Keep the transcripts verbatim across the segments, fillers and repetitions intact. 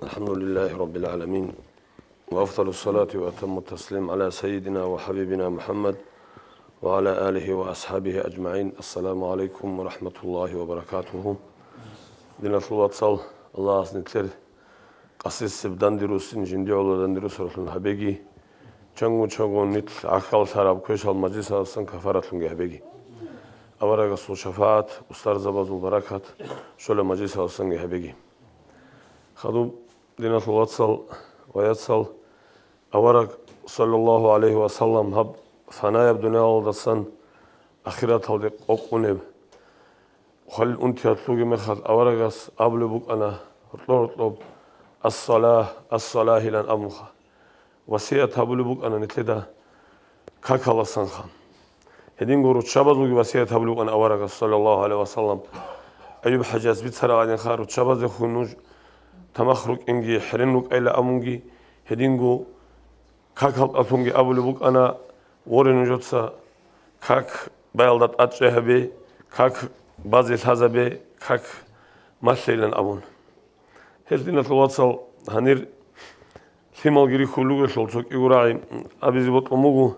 الحمد لله رب العالمين. وأفضل الصلاة وأتم التسليم على سيدنا وحبيبنا محمد وعلى آله وأصحابه أجمعين. السلام عليكم ورحمة الله وبركاته. Диналъул вацал, Аллагьас нилъер къасисеб данде руссин жиндиего данде руссаралъун гьабеги, чанго-чанго нилъ гӀахьаллъараб квешал мажлисалдасан кафаратлъунги гьабеги. Аварагасул шафагӀат, устарзабазул баракат щолеб мажлисалдасанги гьабеги. Хадуб, диналъул вацал ва яцал, авараг, саллаллагьу гӀалайгьи ва саллам, гьаб фанаяб дуниялалдасан ахираталде къокъунеб хвалил унтиялъулги мехалъ аварагас абулеб букӀана гьоркьоб-гьоркьоб: «Ас-салагь, ас-салагь», – илан абунха. Васият гьабулеб букӀана нилъеда какалдасанха. Гьединго руччабазулги васият гьабулеб букӀана аварагас, саллаллагьу гӀалайгьи ва саллам. Аюб-хӀажияс бицараб гӀадинха, руччабаздехун нуж тамах рукӀинги хӀерен рукӀайилан абунги, гьединго какалдалъунги абулеб букӀана: «Воре, нужеца как баялда тӀадчӀей гьабе, как базе лъазабе, как малъейилан», – абун. Гьел, диналъул вацал, гьанир лъималги рихьулел ругелъул цо кӀиго рагӀи абизе бокьун буго.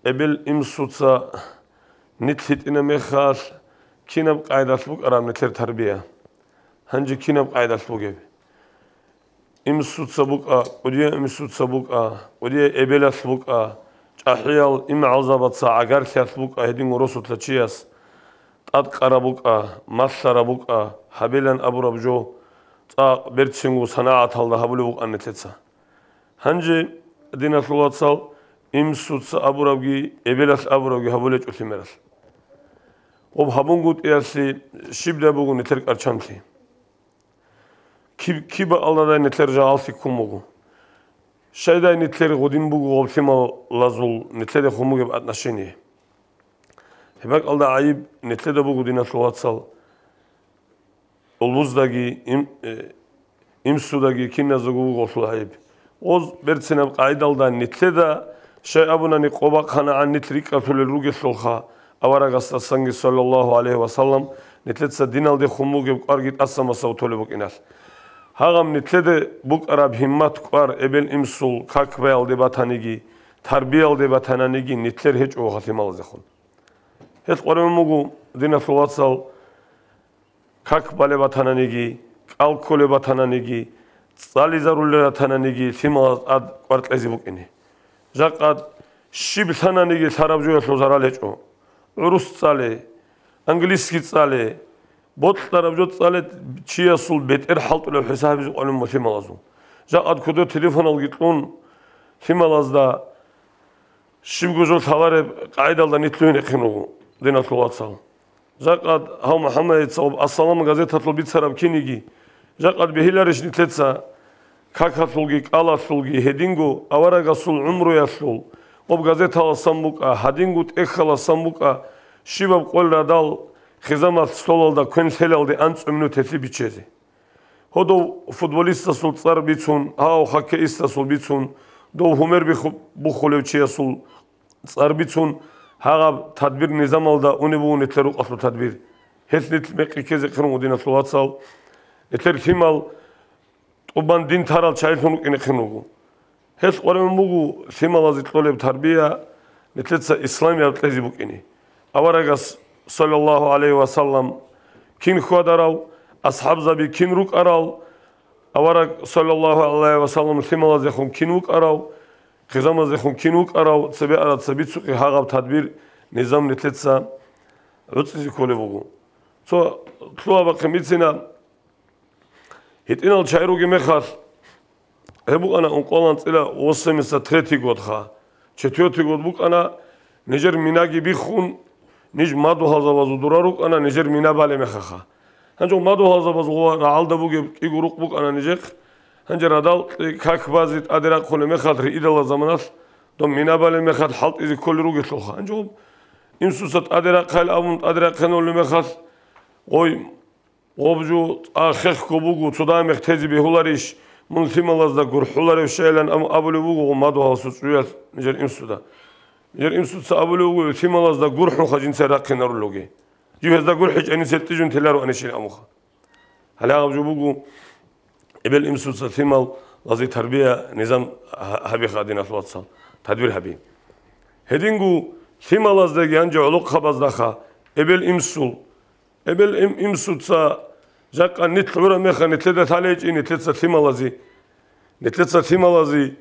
Эбел-имсуца нилъ гьитӀина мехалъ кинаб къайдалъ букӀараб нилъер тарбия? Гьанже кинаб къайдалъ бугеб? Имсуца букӀа, кӀудияв имсуца букӀа, кӀудияв эбелалъ букӀа, чӀахӀиял имгӀалзабаца гӀагарлъиялъ букӀа гьединго росулъа чияс, тӀадкъараб букӀа, малъараб букӀа, гьабилан абураб жо цӀакъ берцинго санагӀаталда гьабулеб букӀана нилъеца. Гьанже, диналъул вацал, имсуца абурабги, эбелалъ абурабги гьабулечӀолъи мералъ. Гъоб гьабунгутӀиялъе щибдай буго нилъер кӀарчанлъи? Киб-, киб бакӀалдадай нилъер жагьаллъи ккун буго? Щайдай нилъер гъудин буго гъоб лъималазул нилъеда хун бугеб отношение? Гьеб бакӀалда гӀайиб нилъеда буго, диналъул вацал, улуздаги, им-, э, имсудаги, киназдаго буго гъолъул гӀайиб. Гъоз берцинаб къайдалда нилъеда, щай абунани, къо бахъанагӀан нилъ рикӀкӀалъулел ругелъулха, аварагасдасанги, саллаллагьу гӀалайгьи ва саллам, нилъеца диналде хун бугеб кӀварги тӀаса-маса утолеб букӀиналъ. Гьагъаб нилъеда букӀараб гьиммат-кӀвар эбел-имсул как баялде батаниги, тарбиялде батананиги нилъер гьечӀо гъолъул лъималаздехун. Гьелъ къваригӀун буго, диналъул вацал, как балеб батананиги, кӀал кколеб батананиги, цӀализарулел ратананиги лъималаз тӀад кӀвар кьезе букӀине. Жакъа щиб лъананиги лъараб жоялъул зарал гьечӀо. ГӀурус цӀале, английский цӀале, бокьараб жо цӀале, чиясул бетӀер хӀалтӀулеб хӀисаб гьабизе къваригӀун буго лъималазул. Жакъа кодо телефоналги кьун, лъималазда щибго жо лъалареб къайдалда нилъ лъугьинехъин руго, диналъул вацал. Жакъа гьав МухӀаммадица гъоб «Ассалам» газеталъул бицараб киниги, жакъа бегьиларищ нилъеца какалъулги, кӀалалъулги, гьединго аварагасул гӀумруялъул гъоб газеталасан букӀа, гьадинго тӀехьаласан букӀа, щибаб къоялъ радал хизамалъ столалда квен лъелалде анцӀго минут гьелъие биччазе? Гьодов футболистасул цӀар бицун, гьав хоккеистасул бицун, дов гьумер биху-, бухулев чиясул цӀар бицун, гьагъаб тадбир-низамалда унеб буго нилъер рукъалъул тадбир. Гьелъ нилъ мекъи ккезехъин руго, диналъул вацал. Нилъер лъимал тӀубан дин тарал чагӀилъун рукӀинехъин руго. Гьелъ къваригӀун буго лъималазе кьолеб тарбия нилъеца исламияб кьезе букӀине. Аварагас, саллаллагьу гӀалайгьи ва саллам, кин хьвадарав, асхӀабзаби кин рукӀарал, авараг, саллаллагьу гӀалайгьи ва саллам, лъималаздехун кин вукӀарав, хизамаздехун кин вукӀарав, цебе араб цебе цукъи гьагъаб тадбир-низам нилъеца гӀуцӀизе кколеб буго. Цо лъугьа-бахъин бицина. ГьитӀинал чагӀи ругеб мехалъ, гьеб букӀана ункъоялда анцӀила восемьдесят третий годха, четвёртый год букӀана, нижер минаги биххун, ниж мадугьалзабазул дура рукӀана, нижер мина балеб мехаха. Гьанже мадугьалзабазул рагӀалда бугеб кӀиго рукъ букӀана нижехъ. Гьанже радал как базе тӀаде рахъулеб мехалъ, риидалазда заманалъ, доб мина балеб мехалъ хӀалтӀизе кколел ругелъулха. Гьанже имсуца тӀаде рахъайилан абун тӀаде рахъинавулеб мехалъ, гъой, гъоб жо цӀа хехго буго, цо дагьаб мех тезе бегьуларищ, мун лъималазда гурхӀуларев щайилан аб-, абулеб буго гъо мадугьаласул чӀужуялъ нижер имсуда. Нижер имсуца абулеб буго, лъималазда гурхӀунха жинца рахъинарулеги. Жив гьезда гурхӀичӀани, церцӀижун телароанищин абунха. Гьале гьаб жо буго, эбел-имсуца лъималазе тарбия, низам гьа-, гьабиха, диналъул вацал, тадбир гьаби. Гьединго лъималаздаги гьанже гӀолохъабаздаха эбел-имсул, эбел-им-, имсуца жакъа нилъ гӀураб мехалъ нилъеда лъалечӀи, нилъеца лъималазе, нилъеца лъималазе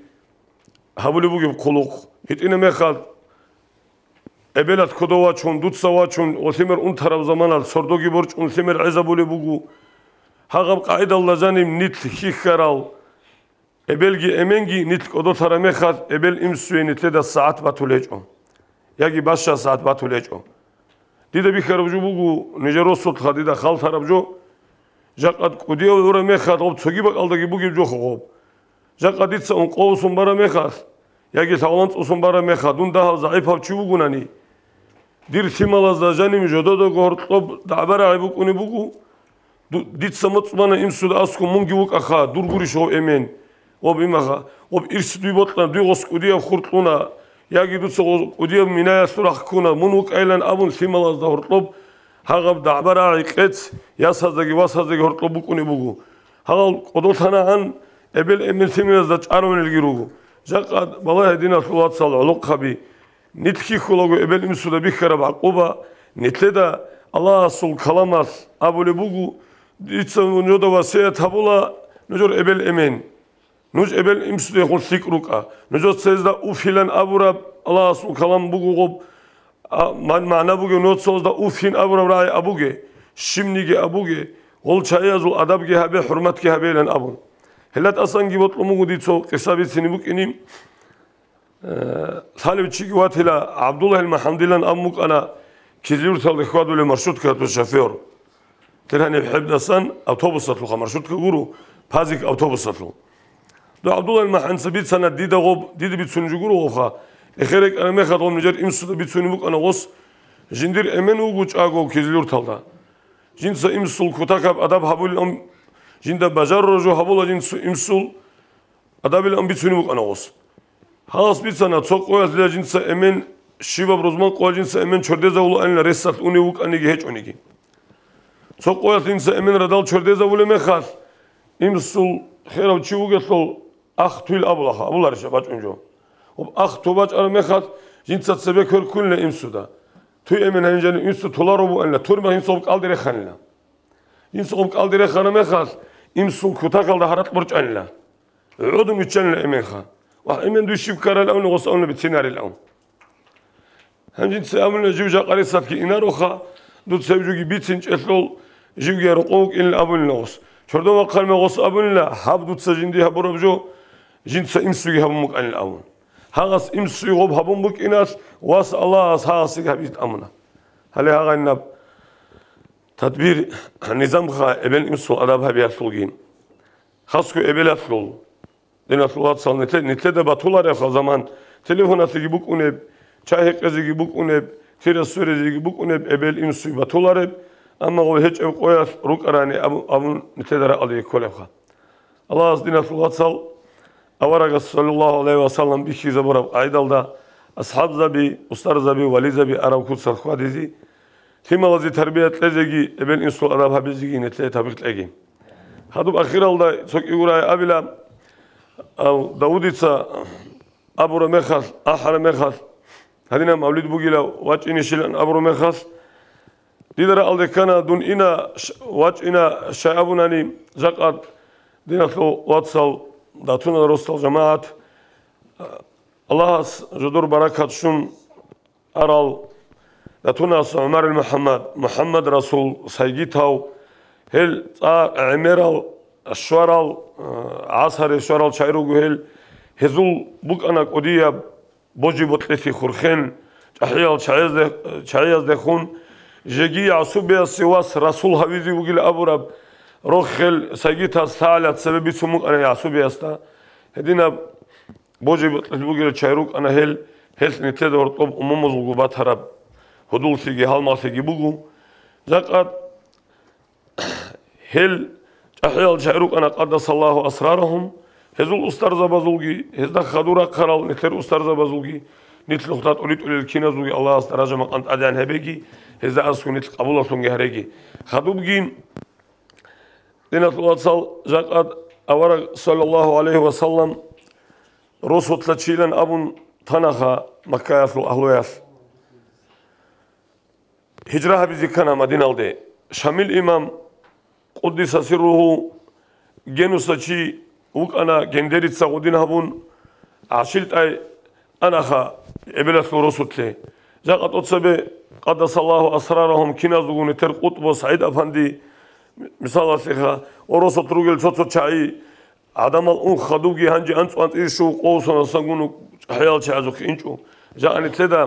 гьабулеб бугеб хъулухъ. ГьитӀинаб мехалъ, эбелалъ кодов вачун, дуца вачун, ва лъимер унтараб заманалъ сордоги борчӀун лъимер гӀезабулеб буго. Гьагъаб къагӀидалда жаниб нилъ хьихьарал, эбелги эменги нилъ кӀодолъараб мехалъ, эбел-имсуе нилъеда сагӀат батулеб гьечӀо, яги баща сагӀат батулеб гьечӀо. Дида бихьараб жо буго, нижер росулъха дида халтараб жо, жакъа кӀудияв гӀураб мехалъ, гъоб цоги бакӀалдаги бугеб жо гъоб. Жакъа дица ункъо усун бараб мехалъ, яги лъаланцӀ усун бараб мехалъ, дун дагьав загӀипав чи вугунани, дир лъималазда жанив жододаго гьоркьоб дагӀба-рагӀи букӀунеб буго, ду-, дица моцӀ бана имсуда аскун мунги вукӀаха, дур гурищ гъов эмен. Гъоб имаха, гъоб ирс дуй бокьана, дуй гъос кӀудияб хур кьуна, яги дуца гъос кӀудияб минаялъур рахъ ккуна, мун вукӀайилан абун лъималазда гьоркьоб, гьагъаб дагӀба-рагӀи къец ясаздаги васаздаги гьоркьоб букӀунеб буго. Гьалал кӀодолъанагӀан эбел-эмен лъималазда чӀарунелги руго. Жакъа балагье, диналъул вацал, гӀолохъаби, нилъ хьихьулаго эбел-имсуда бихьараб гӀакъуба, нилъеда Аллагьасул каламалъ абулеб буго, дица нужеда васият гьабула, нужер эбел-эмен. Нуж эбел-имсудехун лъикӀ рукӀа. Нужеца гьезда уфилан абураб Аллагьасул калам буго гъоб, а, ман-, магӀна бугев, нужеца гьезда уфин абураб рагӀи абуге, щибниги абуге, гъол чагӀиязул адабги гьабе, хӀурматги гьабейилан абун. Гьелда тӀасанги бокьун буго дица къиса бицине букӀине. Э, лъалев чиги ватила, ГӀабдуллагьил МахӀамудилан абун букӀана Кизлюрталде хьвадулев маршруткалъул шофер. Тир гьаниб гьебдасан автобусалъулха, маршрутка гуро, ПАЗик автобусалъул. Дов ГӀабдуллагьил МахӀамудица бицана дида гъоб, дида бицунеб жо гуро гъобха. Эхер рекӀараб мехалъ гъоб нижер имсуда бицунеб букӀана гъос, жиндир эмен вуго чӀаго Кизлюрталда. Жинца имсул кутакаб адаб гьабулин, жинда бажарураб жо гьабула жинца имсул адабилан бицунеб букӀана гъос. Гьалас бицана, цо къоялъ жинца эмен, щибаб рузман къоялъ жинца эмен чордезавулаанила, ресалъ унев вукӀаниги гьечӀониги. Цо къоялъ жинца эмен радал чордезавулеб мехалъ, имсул херав чи вугелъул ах туйил абулаха, абуларищ бачӀун жо. Ва ах ту бачӀараб мехалъ, жинца цебе квер ккунила имсуда. Туй эмен гьанжани имсу толаро буанила, турмах жинца гъоб кӀалде реханила. Жинца гъоб кӀалде рехана мехалъ, имсул кутакалда гьаракь борчӀанила. ГӀодун виччанила эменха. Ва эмен дуй щиб ккарал авни гъос авна бицинарил ав. Гьанжинца абуна, жив жакъа ресалъги инароха, дуца гьеб жоги бицинчӀелъул, живги рокъов вукӀинил абунила гъос. Чордо вахъарма гъос абунила, гьаб дуца жинди гьабураб жо, жинца имсуги гьабун букӀанил абун. Гьагъас имсуги гъоб гьабун букӀиналъ, вас Аллагьас гьагъасиги гьабиз тӀамуна. Гьале гьагъайнаб тадбир, низамха эбел-имсул адаб гьабиялъулги. Хасго эбелалъул. Диналъул вацал, нилъе-, нилъеда батуларебха заман, телефоналъеги букӀунеб, чай гьекъезеги букӀунеб, тира сверизеги букӀунеб, эбел-имсуй батулареб, амма гъов гьечӀеб къоялъ рукӀарани абу-, абун нилъеда ракӀалдеги кколебха. Аллагьас, диналъул вацал, аварагас, саллаллагьу гӀалайгьи ва саллам, бихьизабураб къагӀидалда, асхӀабзаби, устарзаби, вализаби арав куцалъ хьвадизе, лъималазе тарбия кьезеги, эбел-инсул адаб гьабизеги нилъее тавфикъ кьеги. Гьадуб ахиралда цо кӀигурай абила, ав, Давудица абураб мехалъ, ахӀараб мехалъ, гьадинаб мавлид бугила, вачӀинищилан абураб мехалъ, дида ракӀалде ккана, дун ина, ш-, вачӀина, щай абунани, жакъа, диналъул вацал, датунал росдал жамагӀат, Аллагьас жодор баракат щун, арал, датунас ГӀумарил МухӀаммад, МухӀаммад Расул, Сайгитав, гьел цӀакъ гӀемерал, щварал, э, гӀасаре щварал чагӀи руго гьел, гьезул букӀана кӀудияб божи-бокьилъи хурхен, чӀахӀиял чагӀазде-, чагӀияздехун, жеги ГӀасубиясе вас Расул гьавизе вугил абураб рохел Сайгитас лъагӀалият цебе бицун букӀана ГӀасубиясда. Гьединаб божи-бокьилъ бугел чагӀи рукӀана гьел, гьелъ нилъеда гьоркьоб умумузулго батараб гьудуллъиги гьалмагълъиги буго. Жакъа гьел чӀахӀиял чагӀи рукӀана, къаддасаллагьу асрарагьум, гьезул устарзабазулги, гьезда хадур рахъарал нилъер устарзабазулги, нилъ нухда тӀури-тӀурел киназулги Аллагьас даража-макъам тӀадегӀан гьабеги, гьезда аскӀун нилъ къабулалъунги гьареги. Хадубги, диналъул вацал, жакъа Авараг, саллаллагьу гӀалайгьи ва саллам, росулъа чилан абун танаха Маккаялъул агьлуялъ. Гьижра гьабизе ккана Мадиналде. Шамил имам, къуддиса сирругьу, генуса чи вукӀана, гендерица гъудин гьабун, гӀашилтӀай анаха эбелалъул росулъе. Жакъа тӀоцебе, къаддасаллагьу асрарагьум, киназулгун нетер къутбу СагӀид-апанди, мисалалъеха, ва росулъ ругел цо-цо чагӀи, гӀадамал ун хадубги гьанже анцӀу-анцӀила щуго къосуна, сангун чӀахӀиял чагӀазухъе инчӀо. Жакъа нилъеда,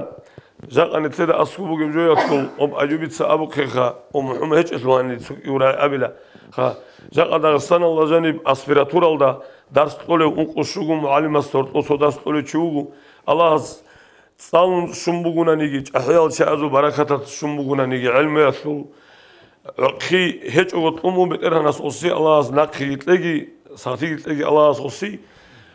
жакъа нилъеда аскӀоб бугеб жоялъул, об Айюбица абухъеха, о МухӀаммад гьечӀелъул гьаниб цо кӀиурай абила. Ха, жакъа Дагъистаналда жаниб аспирантуралда дарс кьолев ункъо щуго мугӀалимасда гьоркьов цо дарс кьолев чи вуго. Аллагьас цӀалун щун бугунаниги, чӀахӀиял чагӀазул баракаталъ щун бугунаниги, гӀелмуялъул гӀорхъи гьечӀого кьун бун БетӀергьанас оси, Аллагьас нахъеги кьеги, сахлъиги кьеги Аллагьас оси,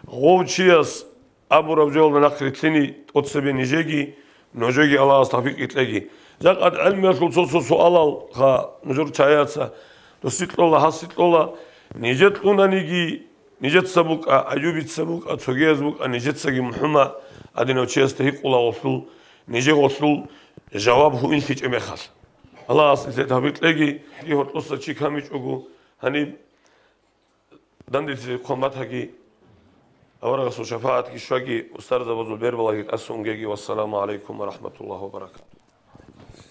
гъов чияс абураб жоялда нахъ рилълъине тӀоцебе нижеги, нужеги Аллагьас тавфикъги кьеги. Жакъа гӀелмуялъул цо-цо суалал, ха, нужер чагӀияца досие кьола, гьасие кьола, нижер кьунаниги, нижеца букӀа, Айюбица букӀа, цогияз букӀа, нижецаги МухӀаммад гьадинав чиясда гьикъулагъулъул, нижегъулъул жаваб гьуинлъичӀеб мехалъ. Аллагьас нилъее тавфикъ кьеги, гьоркьоса чи камичӀого, гьаниб дандезе хъван батаги, аварагасул шапагӀатги щваги, устарзабазул бербалаги тӀаса унгеги. Вассаламу гӀалайкум ва рахӀматуллагьи ва баракатугьу.